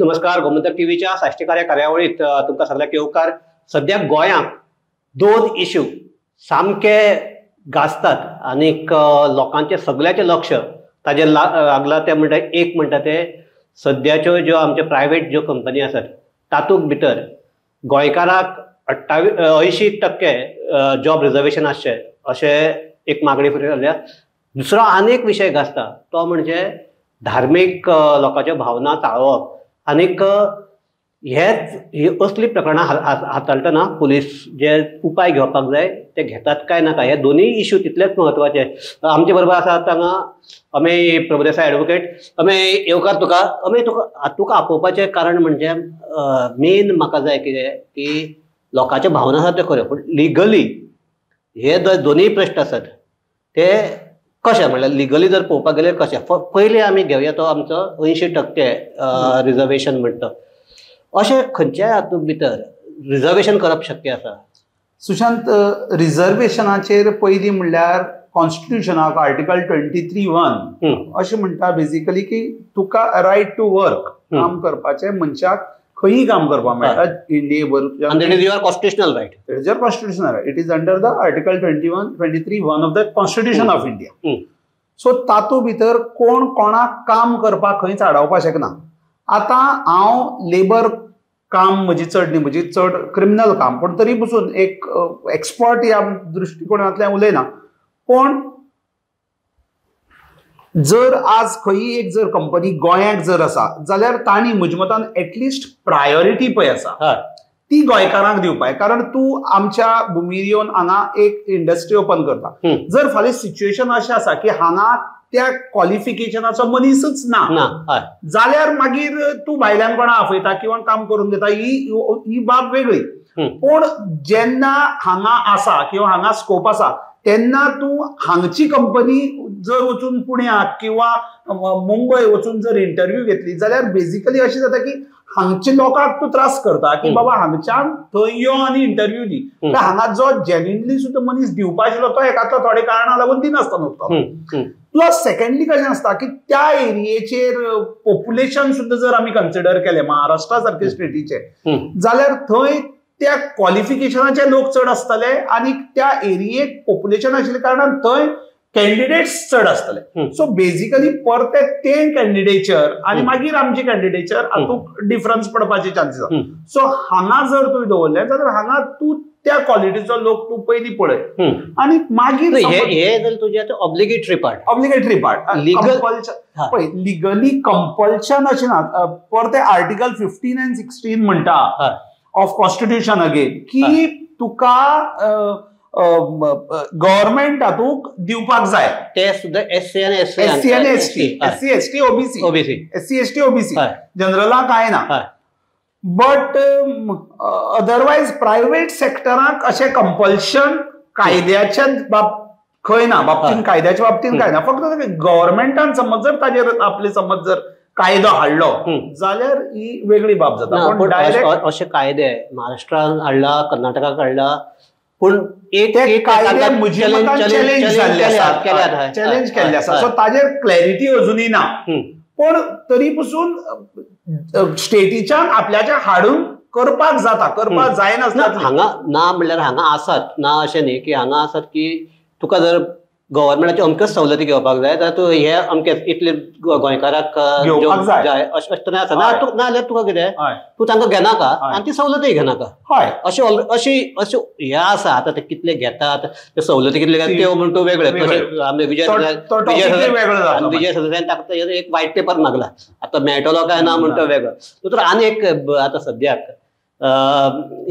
नमस्कार, गोमंतक टीव्हीच्या साश्टीकार ह्या कार्यावळीत तुमकां सगळ्यांक येवकार. सद्या गोंयांत दोन इश्यू सामके गाजतात आनीक लोकांचें सगळ्याचें लक्ष ताजेर लागलां. तें म्हणटा एक म्हणटा ते सद्याच्यो ज्यो आमचे प्रायवेट ज्यो कंपनी आसात तातूंत भितर गोंयकाराक 80% जॉब रिजर्वेशन आसचें अशें एक मागणी फुडें जाल्या. दुसरो आनीक विशय गाजता तो म्हणजे धार्मीक लोकांच्यो भावना चाळोवप आनीक हेच ही असली प्रकरणां हाताळटना पुलीस जे उपाय घेवपाक जाय ते घेतात काय नाका, हे दोनूय इश्यू तितलेच म्हत्वाचे. आमचे बरोबर आसात हांगा अमेय प्रभुदेसाय एडवोकेट. अमेय, येवकार तुका. अमेय, तुका आपोवपाचें कारण म्हणजे मेन म्हाका जाय कितें की लोकांच्यो भावना आसात त्यो खऱ्यो, पूण लिगली हे दोनूय प्रश्न आसात ते कशें म्हणल्यार लिगली जर पळोवपाक गेल्यार कशें. पयलीं आमी घेवया तो आमचो 80% रिजर्वेशन म्हणटा, अशें खंयच्याय हातूंत भितर रिजर्वेशन करप शक्य आसा? सुशांत, रिजर्वेशनाचेर पयलीं म्हणल्यार कॉन्स्टिट्युशनाक आर्टिकल 23(1) अशें म्हणटा बेजिकली की तुका रायट टू वर्क, काम करपाचें मनशाक खंयी काम करपाक मेळटा इंडियेभर. It is your constitutional right. It is your constitutional right. It is under the article 23(1) of the constitution of India. So तातूंत भितर कोण कोणाक काम करपाक खंयच आडावपाक शकना. आतां हांव लेबर काम म्हजी चड न्ही, म्हजी चड क्रिमिनल काम, पूण तरी पसून एक एक्सपर्ट ह्या दृश्टिकोणांतल्यान उलयना. पूण जर आज खंयी एक जर कंपनी गोंयाक जर आसा जाल्यार तांणी म्हज्या मतान एटलिस्ट प्रायोरिटी पळय आसा ती गोंयकारांक दिवपाक. कारण तूं आमच्या भुमीर येवन हांगा एक इंडस्ट्री ओपन करता, जर फाल्यां सिच्युएशन अशें आसा की हांगा त्या क्वॉलिफिकेशनाचो मनीसच ना जाल्यार मागीर तूं भायल्यान कोणा आपयता किंवा काम करून घेता, ही बाब वेगळी. पूण जेन्ना हांगा आसा किंवा हांगा स्कोप आसा तेन्ना तूं हांगची कंपनी जर वचून पुण्याक किंवा मुंबय वचून जर इंटरव्यू घेतली जाल्यार बेजिकली अशें जाता की हांगचे लोकांक तूं त्रास करता की बाबा हांगच्यान थंय यो आनी इंटरव्यू दी. हांगा जो जेन्युइनली सुद्दां मनीस दिवपा आशिल्लो तो एकादो थोडे कारणां लागून दिनासतना उरता. प्लस सेकंडली कशें आसता की त्या एरियेचेर पॉप्युलेशन सुद्दां जर आमी कन्सिडर केलें महाराष्ट्रा सारके स्टेटीचे जाल्यार थंय त्या क्वॉलिफिकेशनाचे लोक चड आसतले आनी त्या एरियेक पॉप्युलेशन आशिल्ल्या कारणान थंय कॅन्डिडेट्स चड आसतले. सो बेजिकली परते ते कॅन्डिडेचर आनी मागीर आमची कॅन्डिडेचर हातूंत डिफरन्स पडपाचे चान्सीस आसा. सो हांगा जर तुवें दवरलें जाल्यार हांगा तूं त्या क्वॉलिटीचो लोक तूं पयलीं पळय आनी मागीर हे जर तुजें आतां ऑब्लिगेटरी पार्ट, ऑब्लिगेटरी पार्ट पळय लिगली कंपल्शन अशें ना. परते आर्टिकल 15 आनी 16 म्हणटा ऑफ कॉन्स्टिट्युशन अगेन की तुका गव्हर्मेंट हातूंत दिवपाक जाय. ते सुद्दां एससी आनी एससी आनी ST, SC ST OBC, SC ST OBC, जनरलाक कांय ना. बट अदरवायज प्रायव्हेट सेक्टराक अशें कंपल्शन कायद्याच्या खंय ना, बाबतीन कायद्याच्या बाबतीन काय ना. फक्त गव्हर्मेंटान समज जर ताजेर आपले समज जर कायदो हाडलो जाल्यार ही वेगळी बाब जाता. पण डायरेक्ट अशे कायदे महाराष्ट्रान हाडला, कर्नाटकाक हाडला, पूण एक कायदे चॅलेंज जाल्ले आसा, चॅलेंज केल्ले आसा. सो ताजेर क्लॅरिटी अजुनूय ना. पूण तरी पसून स्टेटीच्यान आपल्याच्या हाडून करपाक जाता, करपाक जायनासता. हांगा ना म्हणल्यार हांगा आसात ना अशें न्ही की हांगा आसात की तुका जर गव्हर्मेंटाच्यो अमक्योच सवलती घेवपाक जाय जाल्यार तूं हे अमके इतले गोंयकाराक घेवपाक जाय अशें तरेन आसा. ना जाल्यार तुका कितें तूं तांकां घेनाका आनी ती सवलतीय घेनाका. हय, अशें अशी अशें हें आसा. आतां ते कितले घेतात, ते सवलती कितले घेतात त्यो म्हण तूं वेगळें. तशें आमी विजय सरदेसायान ताका एक वायट पेपर मागला, आतां मेळटलो काय ना म्हण तो वेगळो. दुसरो आनी एक आतां सद्याक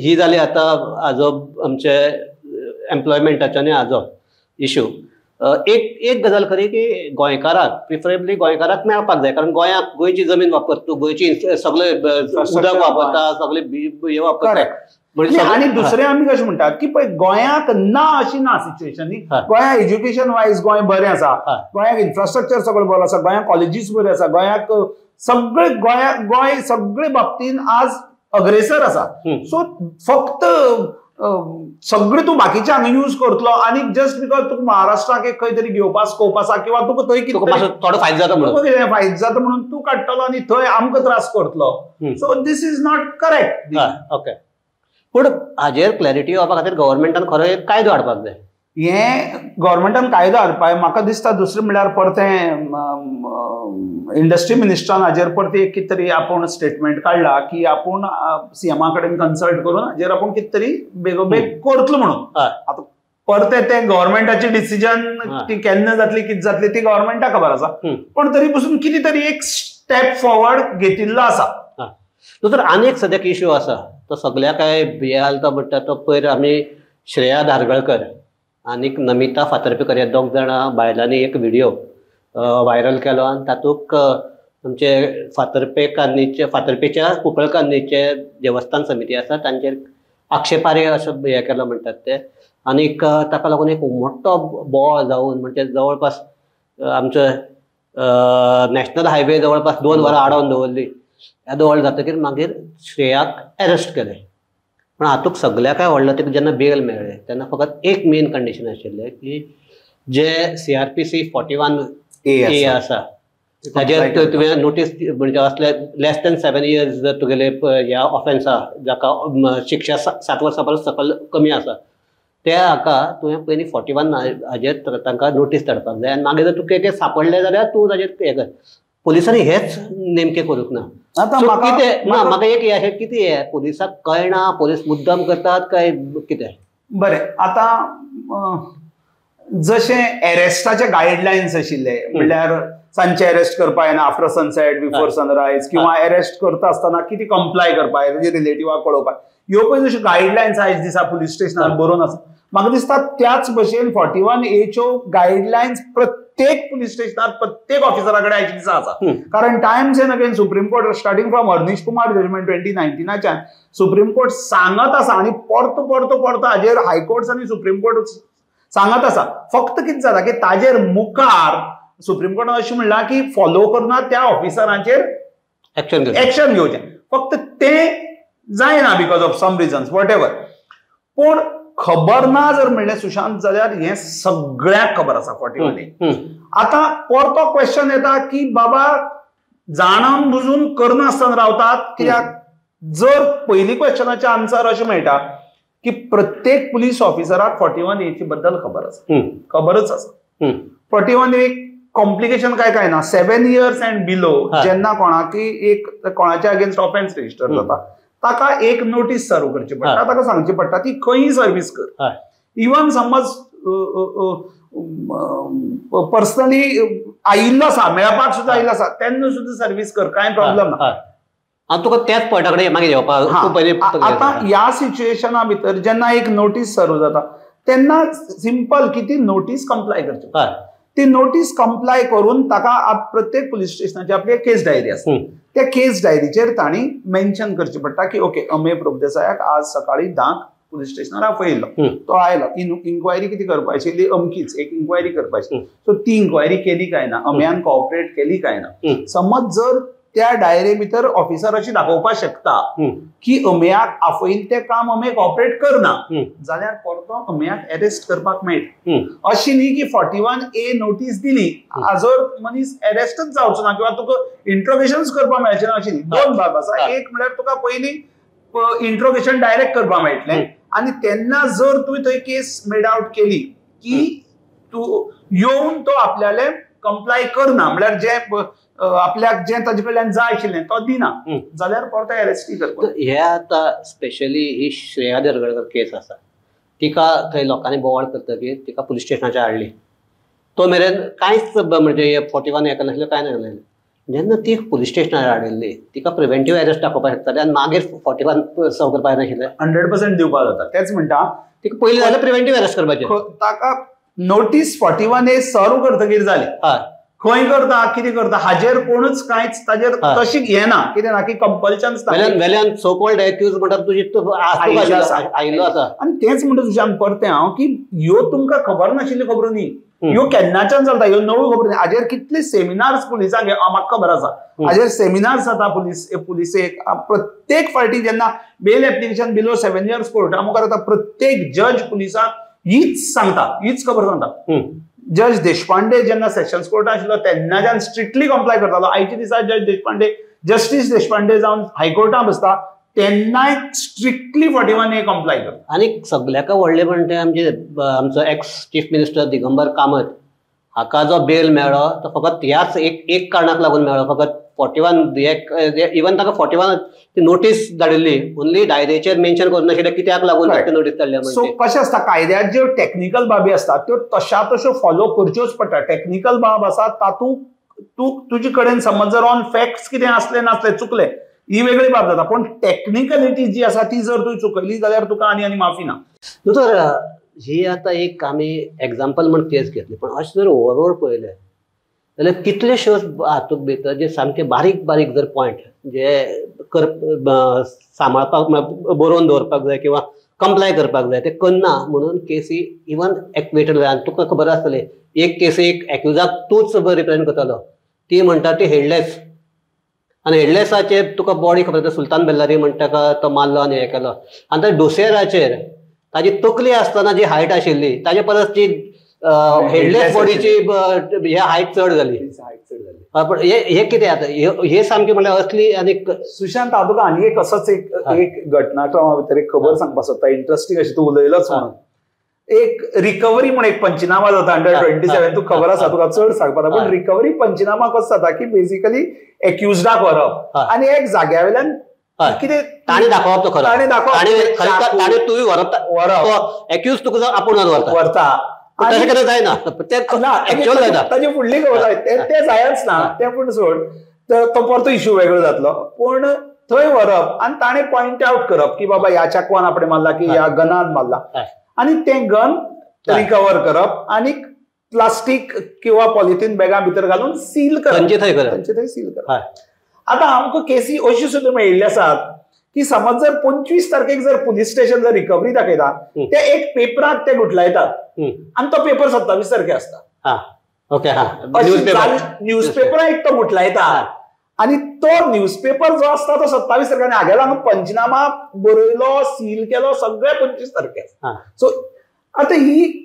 ही जाली आतां हाजो आमचे एम्प्लॉयमेंटाचो आनी हाजो इशू. एक एक गजाल खरी की गोंयकाराक प्रिफरेबली गोंयकाराक मेळपाक जाय, कारण गोंयाक गोंयची जमीन वापरता तूं, गोंयची सगळे उदक वापरता, सगळे हे वापरता. आनी दुसरें आमी कशें म्हणटात की पळय गोंयाक ना अशी ना सिच्युएशन न्ही. गोंयाक एज्युकेशन वायज गोंय बरें आसा, गोंयाक इन्फ्रास्ट्रक्चर सगळें बरो आसा, गोंयाक कॉलेजीस बऱ्यो आसा, गोंयाक सगळे गोंयाक गोंय सगळे बाबतीन आज अग्रेसर आसा. सो फक्त सगळे तूं बाकीचे हांगा यूज करतलो आनी जस्ट because तुका महाराष्ट्राक एक खंय तरी घेवपा स्कोप आसा किंवा तुका थंय कितें थोडो फायदो जाता म्हणून, फायदो जाता म्हणून तूं काडटलो आनी थंय आमकां त्रास करतलो. So this is not correct. Okay, पूण हाजेर क्लॅरिटी येवपा खातीर गव्हर्मेंटान खरो एक कायदो हाडपाक जाय. हें गव्हर्मेंटान कायदो हाडपाक म्हाका दिसता. दुसरें म्हणल्यार परतें इंडस्ट्री मिनिस्टरान हाजेर परतें एक कितें तरी आपूण स्टेटमेंट काडला की आपूण सीएमा कडेन कन्सल्ट करून हाजेर आपूण कितें तरी बेगोबेग करतलो म्हणून. आतां परतें तें गव्हर्मेंटाची डिसिजन ती केन्ना जातली कितें जातली ती गव्हर्मेंटाक खबर आसा, पण तरी पसून कितें तरी एक स्टेप फॉरवर्ड घेतिल्लो आसा. दुसरो आनी एक सद्याक इश्यू आसा तो सगळ्या काय हे आसा तो म्हणटा तो पयर आमी श्रेया धारगळकर आनीक नमिता फातर्पेकर ह्या दोग जाणां बायलांनी एक व्हिडियो व्हायरल केलो आनी तातूंत आमचे फातर्पेकान्नीचे फातर्पेच्या कुंकळकान्नीचे देवस्थान समिती आसा तांचेर आक्षेपार्य असो हें केलो म्हणटात ते, आनीक ताका लागून एक मोठो बोवाळ जावन म्हणजे जवळपास आमचो नॅशनल हायवे जवळपास 2 वरां आडोवन दवरली. ह्या बोवाळ जातकीर मागीर श्रेयाक एरेस्ट केलें. पण हातूंत सगळ्या काय व्हडलो तेका जेन्ना बेल मेळ्ळें तेन्ना फकत एक मेन कंडिशन आशिल्लें की जे CrPC 41A आसा ताजेर तुवें नोटीस म्हणजे असले लेस दॅन 7 इयर्स जर तुगेले ह्या ऑफेन्सा जाका शिक्षा 7 वर्सां परस सकयल कमी आसा त्या हाका तुवें पयलीं 41 हाजेर तांकां नोटीस धाडपाक जाय आनी मागीर जर तुका कितें सापडलें जाल्यार तूं ताजेर हें कर. पोलिसांनी हेच नेमकें करूंक ना. आतां कितें ना म्हाका एक अशें कितें पोलिसाक कळना, पोलीस मुद्दम करतात काय कितें? बरें, आतां जशें एरेस्टाचे गायडलायन्स आशिल्ले म्हणल्यार सांजचे अरेस्ट करपा येना आफ्टर सनसेट बिफोर सनरायज, किंवा अरेस्ट करता आसतना कितें कंप्लाय करपा जाय रिलेटिवाक कळोवपाक, ह्यो पळय जश्यो गायडलायन्स आयज दिसा पुलीस स्टेशनार बरोवन आसा, म्हाका दिसता त्याच भशेन 41Aच्यो गायडलायन्स प्रत्येक पुलीस स्टेशनार प्रत्येक ऑफिसरा कडेन आयज दिसा आसा. कारण times and again Supreme Court starting from Arnesh Kumar judgment 2019 Supreme Court सांगत आसा आनी परतो परतो परतो हाजेर हायकोर्ट आनी सुप्रीम कोर्ट सांगत आसा. फक्त कितें जाता की ताजेर मुखार सुप्रीम कोर्टान अशें म्हणलां की फॉलो करना त्या ऑफिसरांचेर एक्शन घेवचें, फक्त तें जायना because of some reasons whatever. पूण खबर ना जर म्हणलें सुशांत जाल्यार हें सगळ्यांक खबर आसा 41A. आतां परतो क्वेश्चन येता की बाबा जाणून बुजून करनासतना रावतात कित्याक? जर पयली क्वेश्चनाचे आन्सर अशें मेळटा की प्रत्येक पुलीस ऑफिसराक 41A बद्दल खबर आसा, खबरच आसा. 41A complication काय काय ना, 7 इयर्स अँड बिलो जेन्ना कोणाकी एक कोणाच्या अगेन्स्ट ऑफेन्स रजिस्टर जाता ताका एक नोटीस सर्व करची पडटा, ताका सांगची पडटा ती खंय सर्वीस कर. इवन समज पर्सनली आयिल्लो आसा मेळपाक सुद्दां आयिल्लो आसा तेन्ना सुद्दां सर्वीस कर, कांय प्रॉब्लम ना. आनी तुका त्याच पॉयंटा कडेन मागीर येवपाक. आतां ह्या सिच्युएशना भितर जेन्ना एक नोटीस सर्व जाता तेन्ना सिंपल की ती नोटीस कंप्लाय करची, ती नोटीस कंप्लाय करून ताका प्रत्येक पुलीस स्टेशनाची आपली एक केस डायरी आसा, त्या केस डायरीचेर तांणी मेन्शन करचें पडटा की ओके अमेय प्रभुदेसायाक आज सकाळी 10 पुलीस स्टेशनार आपयिल्लो, तो आयलो, इन्क्वायरी कितें करपाची आशिल्ली अमकीच एक इन्क्वायरी करपाची, सो ती इन्क्वायरी केली काय ना, अमेयान कॉपरेट केली काय ना. समज जर त्या डायरे भितर ऑफिसर अशी दाखोवपाक शकता की अमेयाक आपयिल्लें तें काम अमेय कॉपरेट करना जाल्यार परतो अमेयाक अरेस्ट करपाक मेळटा. अशी न्ही की 41A notice दिली जर मनीस अरेस्टच जावचो ना किंवा तुका इंट्रोगेशन करपाक मेळचें ना अशी न्ही. दोन बाब आसा, एक म्हळ्यार तुका पयलीं इंट्रोगेशन डायरेक्ट करपाक मेळटलें आनी तेन्ना जर तुवें थंय केस मेड आवट केली की तूं येवन तो आपल्याले कंप्लाय करना म्हळ्यार जे आपल्याक जें ताजे कडल्यान जाय आशिल्लें तो दिना जाल्यार परतो अरेस्टी करता. हे आतां स्पेशली ही श्रेया दरगळकर केस आसा तिका थंय लोकांनी बोवाळ करतकीर तिका पुलीस स्टेशनाचेर हाडली, तो मेरेन कांयच म्हणजे 41 हें नासलें कांय नासलें. जेन्ना ती पुलीस स्टेशनार हाडिल्ली तिका प्रिवेंटीव अरेस्ट दाखोवपाक शकताले आनी मागीर 41 सर्व करपाक नाशिल्लें. 100% दिवपाक जाता, तेच म्हणटा तिका पयलीं जाल्यार प्रिवेंटीव अरेस्ट करपाचें. ताका नोटीस 41A सर्व करतकीर जाली, खंय करता कितें करता हाजेर कोणूच कांयच ताजेर तशी हें ना कितें ना की कंपल्शन वेल्यान सो कॉल्ड एक्यूज म्हणटात तुजी आयिल्लो आसा. आनी तेंच म्हणटा तुज्यान परतें हांव की ह्यो तुमकां खबर नाशिल्ल्यो खबरो न्ही, ह्यो केन्नाच्यान चलता, ह्यो नव्यो खबर. हाजेर कितले सेमिनार्स पुलिसांक म्हाका खबर आसा, हाजेर सेमिनार्स जाता पुलिसेक प्रत्येक फावटी जेन्ना बेल एप्लिकेशन बिलो 7 इयर्स कोर्टा मुखार येता, प्रत्येक जज पुलिसांक हीच सांगता, हीच खबर सांगता. जज देशपांडे जेन्ना सेशन्स कोर्टान आशिल्लो तेन्नाच्यान स्ट्रिक्टली कंप्लाय करतालो. आयच्या दिसा जज देशपांडे, जस्टीस देशपांडे जावन हायकोर्टान बसता तेन्नाय स्ट्रिक्टली 41A comply करता. आनी सगल्याक व्हडलें म्हणटा आमचे आमचो ex chief minister Digambar Kamat हाका जो बेल मेळ्ळो तो फकत ह्याच एक कारणाक लागून मेळ्ळो, फकत 41 इवन ताका 41 ती नोटीस धाडिल्ली, ओनली डायरेचेर मेन्शन करूं नाशिल्लें कित्याक लागून नोटीस धाडल्या. सो कशें आसता, कायद्यात ज्यो टॅक्निकल बाबी आसतात त्यो तशा तश्यो फॉलो करच्योच पडटा. टॅक्निकल बाब आसा तातूंत तूं तुजे कडेन समज जर ऑन फॅक्ट्स कितें आसले नासले चुकले ही वेगळी बाब जाता, पूण टॅक्निकलिटी जी आसा ती जर तुवें चुकयली जाल्यार तुका आनी आनी माफी ना. दोतोर, ही आतां एक आमी एग्जाम्पल म्हण केस घेतली, पण अशें जर ओवरऑल पळयलें जाल्यार कितलेश्योच हातूंत भितर जे सामके बारीक बारीक जर पॉयंट जे कर सांबाळपाक बरोवन दवरपाक जाय किंवा कंप्लाय करपाक जाय ते करना म्हणून केसी इवन एक्वेटेड जाय. आनी तुका खबर आसतलें एक केसीक एक्युजाक तूंच रिप्रेजेंट करतालो, ती म्हणटा ती हेडलेस, आनी हेडलेसाचेर तुका बॉडी खबर आसा, सुलतान बेल्लारी म्हणटा का तो मारलो आनी हें केलो, आनी त्या डोसेराचेर ताजी तकली आसतना जी हायट आशिल्ली ताजे परस ती हेडलेस बॉडीची हे हायट चड जाली. पण हे कितें आतां हे सामकें म्हणल्यार असली. आनी सुशांत, हांव तुका आनी एक असोच एक घटनाक्रमा भितर एक खबर सांगपाक सोदता, इंट्रस्टींग अशी तूं उलयलोच म्हणून. एक रिकव्हरी म्हण एक पंचनामा जाता अंडर 27, तूं खबर आसा, तुका चड सांगपाक, पूण रिकव्हरी पंचनामा कसो जाता की बेसिकली एक्युजडाक व्हरप आनी एक जाग्या वयल्यान कितें ताणें दाखोवप, तो खरो ताणें दाखोवप, ताणें तुवें व्हरप, एक्युज तुका आपूण व्हरता, तशें केन्ना जायना, एक्चुअल जायना, ताजी फुडली खबर जाय तें जायच ना, तें पूण सोड, तो परतो इश्यू वेगळो जातलो. पूण थंय व्हरप आनी ताणें पॉयंट आवट करप की बाबा ह्या चाकवान आपणें मारला की ह्या गनान मारला, आनी तें गन रिकवर करप आनी प्लास्टीक किंवा पॉलिथीन बॅगां भितर घालून सील करप, तांचे थंय सील करप. आतां आमकां केसी अश्यो सुद्दां मेळिल्ल्यो आसात की समज जर 25 तारखेक जर पुलीस स्टेशन जर रिकव्हरी दाखयता, ते एक पेपराक ते गुठलायतात आनी तो पेपर 27 तारखे आसता. न्यूजपेपराक एक तो गुठलायता आनी तो न्यूजपेपर जो आसता तो 27 तारखे, हागेलो हांगा पंचनामा बरयलो, सील केलो, सगळे 25 तारखे. सो आतां ही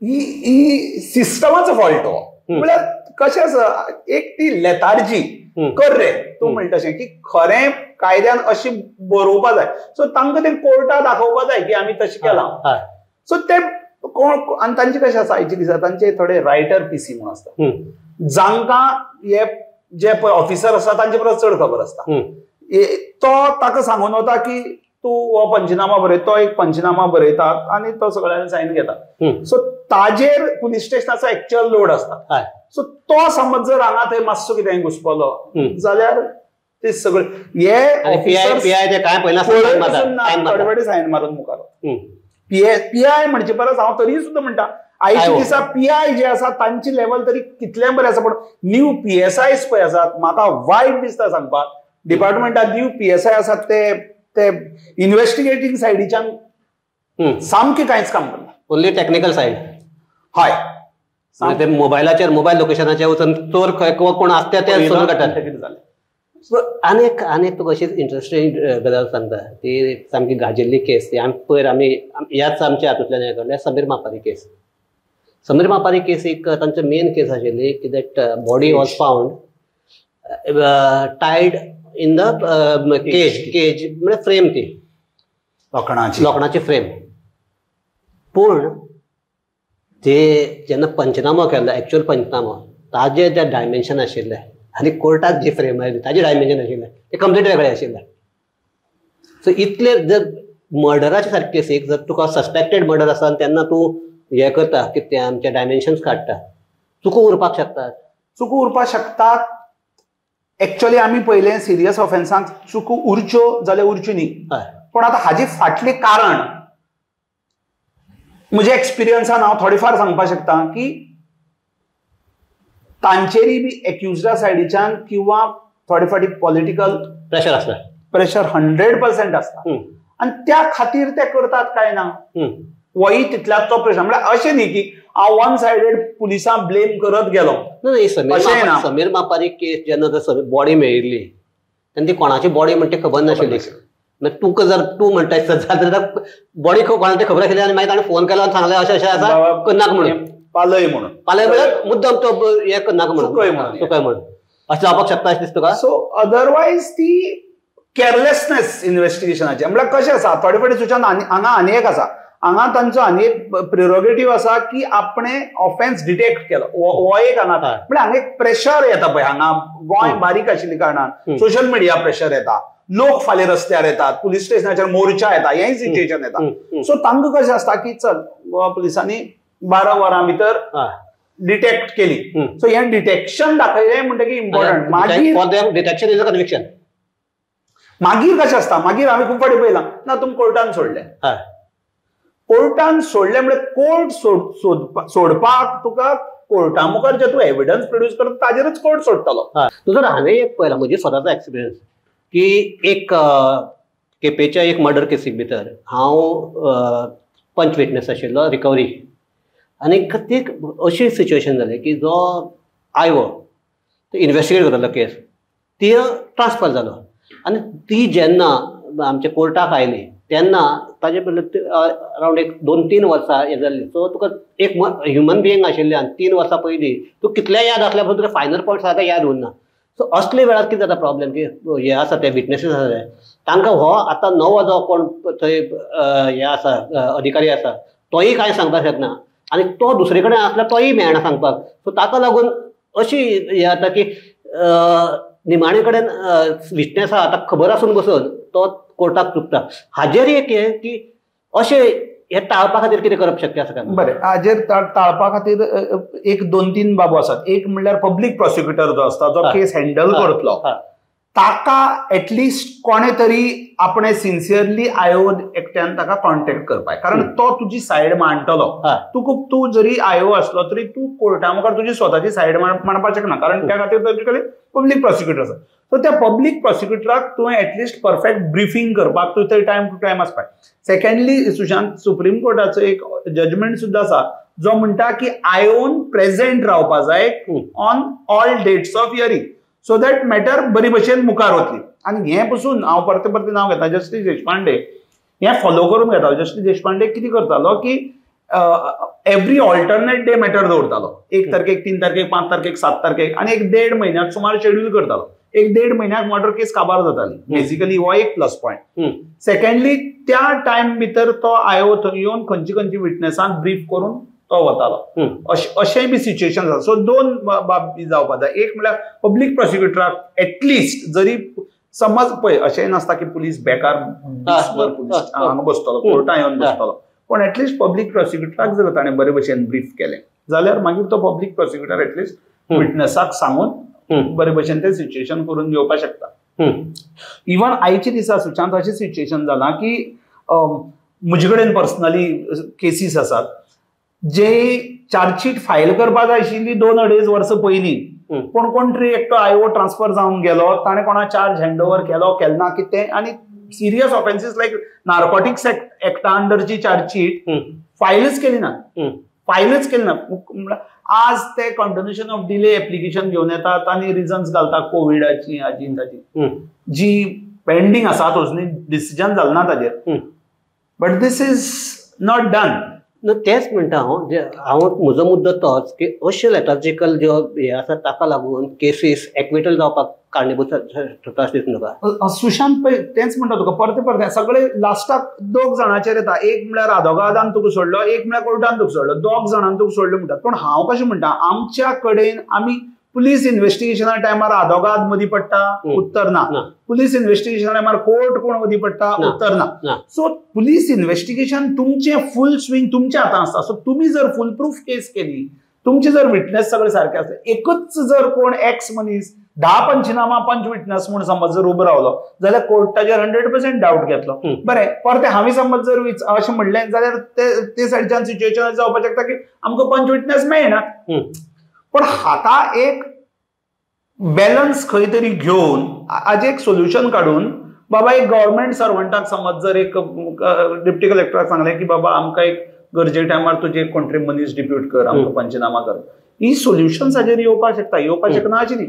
ही सिस्टमाचो फॉल्ट हो, म्हळ्यार कशें आसा, एक ती लेतार्जी कर रे तूं म्हणटा तशें की खरें कायद्यान अशें बरोवपा जाय, सो तांकां तें कोर्टा दाखोवपा जाय की आमी तशें केलां. सो ते कोण आनी तांचे कशें आसा आयच्या दिसा तांचे थोडे रायटर पीसी म्हणून आसता, जांकां हे जे पळय ऑफिसर आसा तांचे परस चड खबर आसता, तो ताका सांगून वता की तूं हो पंचनामा बरय, तो एक पंचनामा बरयता आनी तो सगळ्यांनी सायन घेता. सो ताजेर पुलीस स्टेशनाचो एक्चुअल लोड आसता. सो तो समज जर हांगा थंय मातसो कितें घुसपलो जाल्यार ते सगळे हे थोडे सायन मारून मुखार. पीआय म्हणचे परस हांव तरी सुद्दां म्हणटा आयच्या दिसा पीआय जे आसा तांची लेवल तरी कितलें बरें आसा, पूण न्यू पीएसआयस पळय आसात, म्हाका वायट दिसता सांगपाक, डिपार्टमेंटात न्यू पीएसआय आसात ते इन्व्हेस्टिगेटींग सायडीच्यान सामकें कांयच काम करना, ओन्ली टॅक्निकल सायड. हय, ते मोबायलाचेर मोबायल लोकेशनाचेर वचून चोर खंय कोण आसता ते सोदून काडटात. सो आनी एक तुका अशीच इंट्रस्टींग गजाल सांगता, ती सामकी गाजिल्ली केस, ती आमी पयर आमी ह्याच आमच्या हातूंतल्यान हें केल्लें, समीर मापारी केस. समीर मापारी केस एक तांचो मेन केस आशिल्ली की that body was found tied in the cage, cage म्हळ्यार फ्रेम, ती लोखणाची फ्रेम. पूण ते जेन्ना पंचनामो केलो, एक्चुअल पंचनामो, ताजे जे डायमेन्शन आशिल्ले आनी कोर्टाक जी फ्रेम आयली ताजे डायमेन्शन आशिल्ले ते कंप्लीट वेगळे आशिल्ले. सो इतले जर मर्डराचे सारके केसीक जर तुका सस्पेक्टेड मर्डर आसा तेन्ना तूं हें करता की ते आमचे डायमेन्शन्स काडटा, चुको उरपाक शकतात, चुको उरपाक शकतात. एक्चुअली आमी पयलें सिरियस ऑफेन्सांक चुको उरच्यो जाल्यार उरच्यो न्ही, पूण आतां हाजी फाटलें कारण म्हज्या एक्सपिरियन्सान हांव थोडे फार सांगपाक शकता की तांचेरय बी एक्युजडा सायडीच्यान किंवा थोडे फावटी पॉलिटिकल प्रेशर आसता, प्रेशर 100% आसता आनी त्या खातीर ते करतात काय ना होय तितल्याच तो प्रश्न. म्हळ्यार अशें न्ही की हांव वन सायडेड पुलिसांक ब्लेम करत गेलो. समीर मापारी केस जेन्ना बॉडी मेळिल्ली तेन्ना ती कोणाची बॉडी म्हणटा खबर नाशिल्ली. तुका जर तूं म्हणटा जाल्यार बॉडी कोणाची खबर आशिल्ली आनी मागीर ताणें फोन केलो आनी सांगलें अशें अशें आसा करनाका म्हणून, पालय म्हणून, पालय म्हणल्यार मुद्दम तो हें करनाका म्हणून, चुकय म्हणून, अशें जावपाक शकता अशें दिसता तुका? सो अदरवायज ती केअरलेसनेस इन्व्हेस्टिगेशनाची म्हळ्यार कशें आसा थोडे फावटी सुशांत हांगा आनी एक आसा, हांगा तांचो आनी एक प्रिरोगेटीव आसा की आपणे ऑफेन्स डिटेक्ट केलो हो एक हांगा म्हळ्यार हांगा एक प्रेशर येता पळय, हांगा गोंय बारीक आशिल्ल्या कारणान सोशल मिडिया प्रेशर येता, लोक फाल्यां रस्त्यार येतात, पुलीस स्टेशनाचेर मोर्चा येता, हेंय सिच्युएशन येता. सो तांकां कशें आसता की चल गोवा पुलिसांनी 12 वरां भितर डिटेक्ट केली, सो हें डिटेक्शन दाखयलें म्हणटकीर इम्पॉर्टंट. मागीर डिटेक्शन is a conviction. मागीर कशें आसता, मागीर आमी खूब फावटी पळयलां ना तुमी कोर्टान सोडलें, कोर्टान सोडलें म्हळ्यार कोर्ट सोडपाक तुका कोर्टा मुखार जे तूं एविडन्स प्रोड्यूस करता ताजेरच कोर्ट सोडटलो. तुजो हांवें एक पळयला म्हजी स्वताचो एक्सपिरियन्स की एक केपेच्या एक मर्डर केसीक भितर हांव पंच विटनेस आशिल्लो रिकवरी, आनी ती अशी सिच्युएशन जाली की जो आयवो तो इन्वेस्टिगेट करतालो केस, ती ट्रान्सफर जालो आनी ती जेन्ना आमच्या कोर्टाक आयली तेन्ना ताजे अरावंड एक 2-3 वर्सां हें जाल्ली. सो तुका एक ह्युमन बियींग आशिल्ल्यान 3 वर्सां पयलीं तूं कितलें याद आसल्या पूण तुका फायनल पॉयंट्स आतां याद उरना. सो असले वेळार कितें जाता प्रॉब्लेम की हे आसा ते विटनेसीस आसा ते तांकां हो आतां नवो जो कोण थंय हे आसा अधिकारी आसा तोय कांय सांगपाक शकना आनी तो दुसरे कडेन आसल्यार तोय मेळना सांगपाक. सो ताका लागून अशी हें जाता की निमाणे कडेन विटनेस आतां खबर आसून बसून तो कोर्टाक चुकता. हाजेर एक हें की अशें हे टाळपा खातीर कितें करप शक्य आसा काय? बरें, हाजेर टाळपा खातीर एक 2-3 बाबो आसात. एक म्हणल्यार पब्लीक प्रोसिक्युटर जो आसता जो केस हँडल करतलो ताका एटलिस्ट कोणे तरी आपणे सिन्सियरली आयो एकट्यान ताका कॉन्टेक्ट करपाक, कारण तो तुजी सायड मांडटलो. तूं जरी आयो आसलो तरी तूं कोर्टा मुखार तुजी स्वताची सायड मांडपाक शकना, कारण त्या खातीर तुजे कडेन पब्लीक प्रोसिक्युटर आसा. सो त्या पब्लीक प्रोसिक्युटराक तुवें एटलिस्ट परफेक्ट ब्रिफींग करपाक तूं थंय टायम टू टायम आसपाक. सेकंडली सुशांत, सुप्रीम कोर्टाचो एक जजमेंट सुद्दां आसा जो म्हणटा की आयोन प्रेझेंट रावपा जाय on all dates of hearing so that matter बरी भशेन मुखार वतली. आनी हें पसून हांव परते परते नांव घेता जस्टीस देशपांडे, हें फॉलो करून घेतालो. जस्टीस देशपांडे कितें करतालो की एवरी ऑल्टरनेट डे मॅटर दवरतालो, 1 तारखेक, 3 तारखेक, 5 तारखेक, 7 तारखेक, आनी 1.5 म्हयन्याक सुमार शेड्यूल करतालो. 1.5 म्हयन्याक मर्डर केस काबार जाताली. बेसिकली हो एक प्लस पॉयंट. सेकंडली त्या टायम भितर तो आयो थंय येवन खंयची खंयची विटनेसांक ब्रीफ करून तो वतालो. अशेंय बी सिच्युएशन आसा. सो 2 बाबी जावपा जाय. एक म्हळ्यार पब्लीक प्रोसिक्युटराक एटलिस्ट जरी समज पळय अशेंय नासता की पुलीस बेकार पुलीस हांगा बसतलो कोर्टान येवन बसतलो, पूण एटलिस्ट पब्लीक प्रोसिक्युटराक जर ताणें बरे भशेन ब्रीफ केलें जाल्यार मागीर तो पब्लीक प्रोसिक्युटर एटलिस्ट विटनेसाक सांगून बरे भशेन तें सिच्युएशन करून घेवपाक शकता. इवन आयच्या दिसा सुशांत अशें सिच्युएशन जालां की म्हजे कडेन पर्सनली केसीस आसात जे चार्जशीट फायल करपाक जाय आशिल्ली 2-2.5 वर्सां पयलीं, पूण कोण तरी एकटो आयो ट्रान्सफर जावन गेलो, ताणें कोणा चार्ज हँड ओवर केलो केलो ना कितें, आनी सिरियस ऑफेन्सीस लायक नार्कोटिक्स एक्टा अंडरची चार्जशीट फायलच केली ना, फायलच केली ना. आज ते कंटिन्युएशन ऑफ डिले एप्लिकेशन घेवन येतात आनी रिजन्स घालता कोविडाची हाजी ताजी जी पेंडींग आसात अजून डिसिजन जालें ना ताजेर, but this is not done. ना तेंच म्हणटा हांव, जे हांव म्हजो मुद्दो तोच की अशे लेथार्जिकल ज्यो हे आसा ताका लागून केसीस एक्विटल जावपाक कारणीभूत थरता अशें दिसता तुका? सुशांत पळय तेंच म्हणटा तुका परते परते सगळे लास्टाक 2 जाणांचेर येता. एक म्हळ्यार आदोगादान तुका सोडलो, एक म्हळ्यार कोर्टान तुका सोडलो, 2 जाणांक तुका सोडलो म्हणटात. पूण हांव कशें म्हणटा, आमच्या कडेन आमी पुलीस इन्व्हेस्टिगेशना टायमार आदोगाद मदीं पडटा, उत्तर ना. पुलीस इन्व्हेस्टिगेशना टायमार कोर्ट कोण मदीं पडटा, उत्तर ना. सो पुलीस इन्व्हेस्टिगेशन तुमचें फूल स्विंग तुमच्या हातांत आसता. सो तुमी जर फूल प्रूफ केस केली, तुमचे जर विटनेस सगळे सारके आसले, एकच जर कोण एक्स मनीस 10 पंचनामा पंच विटनेस म्हूण समज जर उबो रावलो जाल्यार कोर्टाचेर 100% डावट घेतलो. बरें, परते हांवें समज जर अशें म्हणलें जाल्यार ते सायडच्यान सिच्युएशन जावपाक शकता की आमकां पंच विटनेस मेळना. पण हाका एक बॅलन्स खंय तरी घेवन आज एक सोल्युशन काडून बाबा एक गव्हर्मेंट सर्वंटाक समज जर एक डिप्टी कलेक्टराक सांगलें की बाबा आमकां एक गरजे टायमार तुजे कोण तरी मनीस डिप्यूट कर, आमकां पंचनामा कर, ही सोल्युशन्स हाजेर येवपाक शकता, येवपाक शकना अशी न्ही.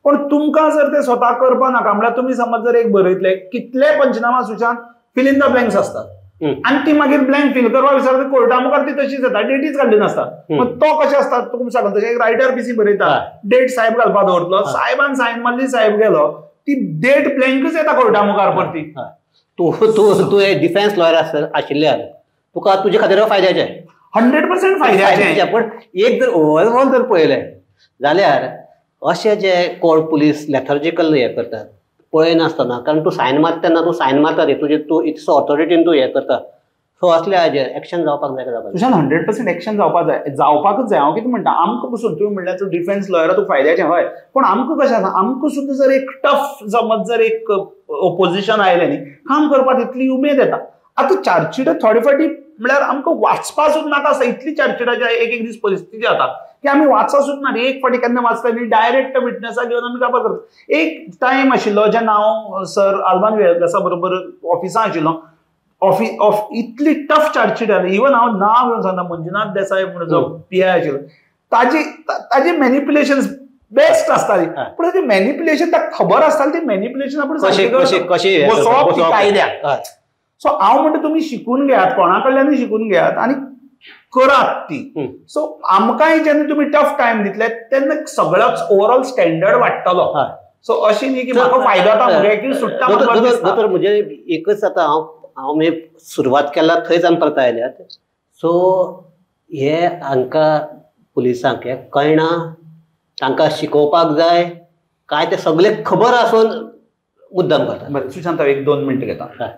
पण तुमकां जर ते स्वता करपा नाका म्हळ्यार तुमी समज जर एक बरयतले कितले panchnama Sushant fill in the blanks असतात आनी ती मागीर ब्लँक फिल करपाक विसरता, कोर्टा मुखार ती तशीच येता, डेटीच काडली नासता. मग तो कशें आसता तुका सांगता, तशें एक रायटर पीसी बरयता, डेट साहेब घालपा दवरतलो, साहेबान सायन मारली, साहेब गेलो, ती डेट ब्लँकच येता कोर्टा मुखार परती. तूं तूं तूं डिफेन्स लॉयर आशिल्ल्यान तुका तुजे खातीर फायद्याचें, 100% फायद्याचें. पण एक जर ओवरऑल जर पळयलें जाल्यार अशे जे कोण पुलीस लेथर्जिकल हे करतात पळयनासतना, कारण तूं सायन मारता तेन्ना तूं सायन मारता न्ही, तुजे तूं इतसो ऑथॉरिटीन तूं हें करता, सो असले हाजेर एक्शन जावपाक जाय. जावपाक तुज्यान 100% एक्शन जावपाक जाय, जावपाकच जाय. हांव कितें म्हणटा, आमकां पसून तुवें म्हणल्यार तूं डिफेन्स लॉयर तूं फायद्याचें हय, पूण आमकां कशें आसा, आमकां सुद्दां जर एक टफ समज जर एक ओपोजिशन आयलें न्ही, काम करपाक तितली उमेद येता. आतां चार्जशीटां थोडे फावटी म्हळ्यार आमकां वाचपा सुद्दां नाका आसता, इतली चार्जशीटाची एक एक दीस परिस्थिती जाता की आमी वाचा सुद्दां ना, एक फावटी केन्ना वाचता न्ही, डायरेक्ट विटनसाक घेवन आमी काबार करता. एक टायम आशिल्लो जेन्ना हांव सर आल्बान वेर्गासा बरोबर ऑफिसान आशिल्लो, इतली टफ चार्जशीट आसली, इवन हांव नांव घेवन सांगता, मंजुनाथ देसाय म्हणून जो पी I आशिल्लो, ताजी मॅनिप्युलेशन बेस्ट आसताली, पूण ताजी मॅनिप्युलेशन ताका खबर आसताली, ती मॅनिप्युलेशन आपूण बसोवप कायद्याक. सो हांव म्हणटा तुमी शिकून घेयात, कोणा कडल्यानूय शिकून घेयात आनी करात ती. सो आमकांय जेन्ना तुमी टफ टायम दितले तेन्ना सगळोच ओवरऑल स्टँडर्ड वाडटलो. सो अशी न्ही की म्हाका फायदो जाता म्हगे की सुट्टा. दोतोर म्हणजे एकच आतां हांव हांव सुरवात केला थंयच आमी परत आयल्यात. सो हे हांकां पुलिसांक हे कळना, तांकां शिकोवपाक जाय काय ते सगळे खबर आसून मुद्दम करतात. बरें सुशांत, हांव 1-2 मिनटां घेता.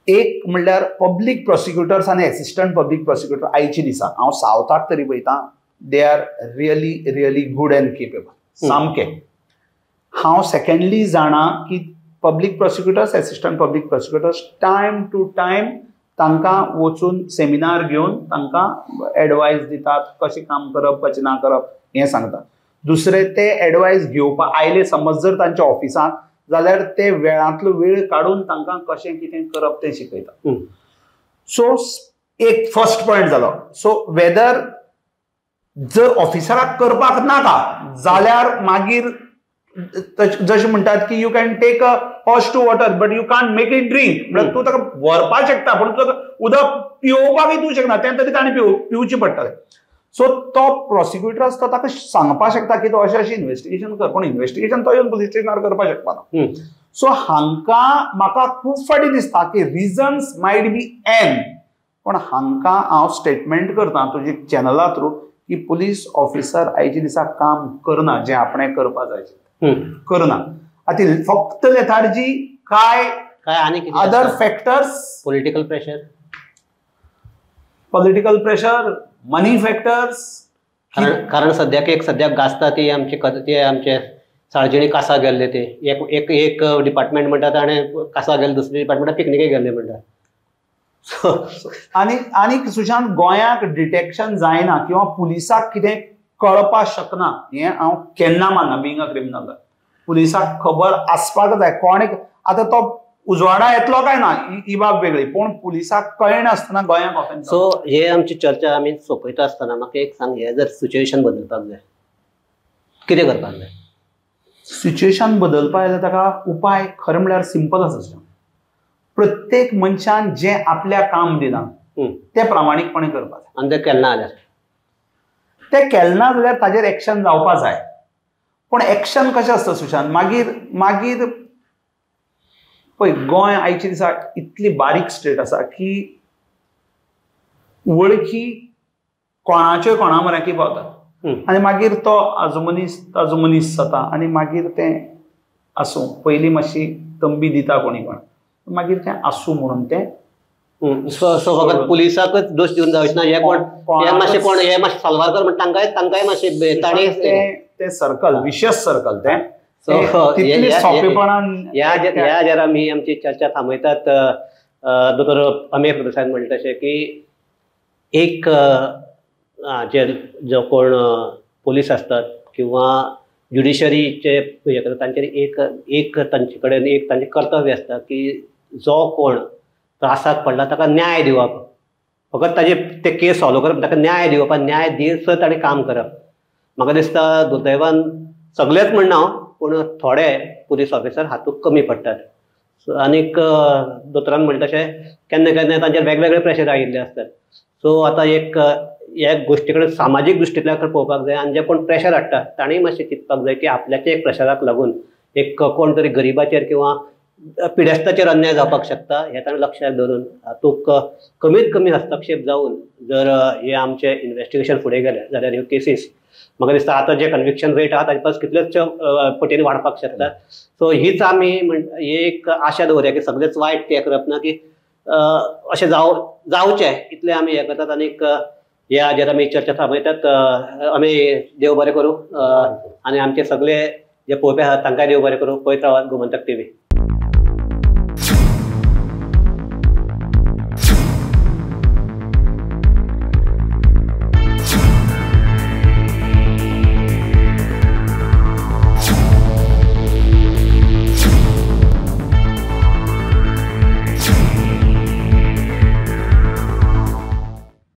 एक म्हणल्यार पब्लीक प्रोसिक्युटर्स आनी एसिस्टंट पब्लीक प्रोसिक्युटर आयच्या दिसा हांव सावथाक तरी पळयता, they are really really good and capable सामके. हांव सेकंडली जाणा की public prosecutors, assistant public prosecutors time to time तांकां वचून सेमिनार घेवन तांकां एडवायस दितात, कशें काम करप कशें ना करप हें सांगतात. दुसरें ते एडवायस घेवपाक आयले समज जर तांच्या ऑफिसांत जाल्यार ते वेळांतलो वेळ काडून तांकां कशें कितें करप तें शिकयता. सो एक फर्स्ट पॉयंट जालो. सो वेदर जर ऑफिसराक करपाक नाका जाल्यार मागीर जशें म्हणटात की you can take a horse to water but you can't make it drink, म्हळ्यार तूं ताका व्हरपाक शकता पूण तुका उदक पिवोवपाकय दिवंक शकना, तें तरी ताणें पिवचें पडटलें. सो तो प्रोसिक्युटर आसता ताका सांगपाक शकता की तो अशें अशें इन्वेस्टिगेशन कर, पूण इन्वेस्टिगेशन तो येवन पुलीस स्टेशनार करपाक शकपाना. सो हांकां म्हाका खूब फावटी दिसता की रिजन्स मायट बी एन, पूण हांकां हांव स्टेटमेंट करता तुजे चॅनला थ्रू की पुलीस ऑफिसर आयच्या दिसा काम करना जें आपणें करपाक जाय करना. आतां फक्त लेथार्जी काय काय आनी other factors, political pressure, political pressure, money factors. कारण सद्याक एक सद्याक गाजता ती आमची ते आमचे सार्वजनीक कासा गेल्ले, ते एक एक एक डिपार्टमेंट म्हणटा ताणें कासा गेले, दुसरे डिपार्टमेंटाक पिकनिकेक गेल्ले म्हणटा. आनी आनी सुशांत, गोंयाक डिटेक्शन जायना किंवा पुलिसाक कितें कळपाक शकना हें हांव केन्ना मानना. बिंग अ क्रिमिनल पुलिसाक खबर आसपाक जाय कोण आतां तो उजवाडा येतलो काय ना ही बाब वेगळी, पूण पुलिसाक कळनासतना गोंयाक ऑफेन्स. सो हे आमची चर्चा आमी सोंपयता आसतना म्हाका एक सांग, हे जर सिच्युएशन बदलपाक जाय कितें करपाक जाय? सिच्युएशन बदलपाक जाल्यार ताका उपाय खरें म्हणल्यार सिंपल आसा. प्रत्येक मनशान जें आपल्या काम दिलां तें प्रामाणीकपणे करपाक जाय. आनी तें केलें ना जाल्यार, तें केलें ना जाल्यार ताजेर एक्शन जावपाक जाय. पूण एक्शन कशें आसता सुशांत, मागीर मागीर पळय गोंय आयच्या दिसा इतली बारीक स्टेट आसा की वळखी कोणाच्यो कोणा म्हऱ्याकी पावतात आनी मागीर तो आजो मनीस ताजो मनीस जाता आनी मागीर तें आसूं, पयलीं मातशी तंबी दिता कोणी कोण, मागीर तें आसूं म्हणून तें. सो फकत पुलिसाकच दोश दिवन जावचें ना, हे कोण हे मातशें कोण हे मातशें साल्वार कर म्हण तांकांय तांकांय मातशें ताणें तें सर्कल, विशस सर्कल तें. सोंपेपणान ह्या हाजेर आमी आमची चर्चा थांबयतात. दोतोर अमेय प्रभुदेसाय म्हणटा तशें की एक जे जो कोण पोलीस आसतात किंवा ज्युडिशरीचे हे करतात तांचेर एक एक तांचे कडेन एक तांचें कर्तव्य आसता की जो कोण त्रासाक पडला ताका न्याय दिवप. फकत ताजे ते केस सॉल्व करप, ताका न्याय दिवप, न्याय दिसर ताणें काम करप. म्हाका दिसता दुर्दैवान सगळेच म्हणना हांव, पूण थोडे पुलीस ऑफिसर हातूंत कमी पडटात. आनीक दोतोरान म्हणटा तशें केन्ना केन्ना तांचेर वेगवेगळे प्रेशर आयिल्ले आसतात. सो आतां एक ह्या गोश्टी कडेन सामाजीक दृश्टींतल्यान पळोवपाक जाय आनी जे कोण प्रेशर हाडटा तांणी मातशें चिंतपाक जाय की आपल्याचे एक प्रेशराक लागून एक कोण तरी गरिबाचेर किंवा पिडेस्ताचेर अन्याय जावपाक शकता हें ताणें लक्षात धरून हातूंत कमीत कमी हस्तक्षेप जावन जर हे आमचे इन्वेस्टिगेशन फुडें गेलें जाल्यार ह्यो केसीस म्हाका दिसता आतां जे कन्विक्शन रेट आहा ताजे परस कितलेच पटीन वाडपाक शकता. सो हीच आमी ही एक आशा दवरया की सगळेच वायट ते करप ना, की अशें जावचें इतलें आमी हें करतात. आनीक ह्या हाजेर आमी चर्चा थांबयतात. आमी देव बरें करूं आनी आमचे सगळे जे पळोवपी आहात तांकांय देव बरें करूं. पळयत रावात गोमंतक टीव्ही.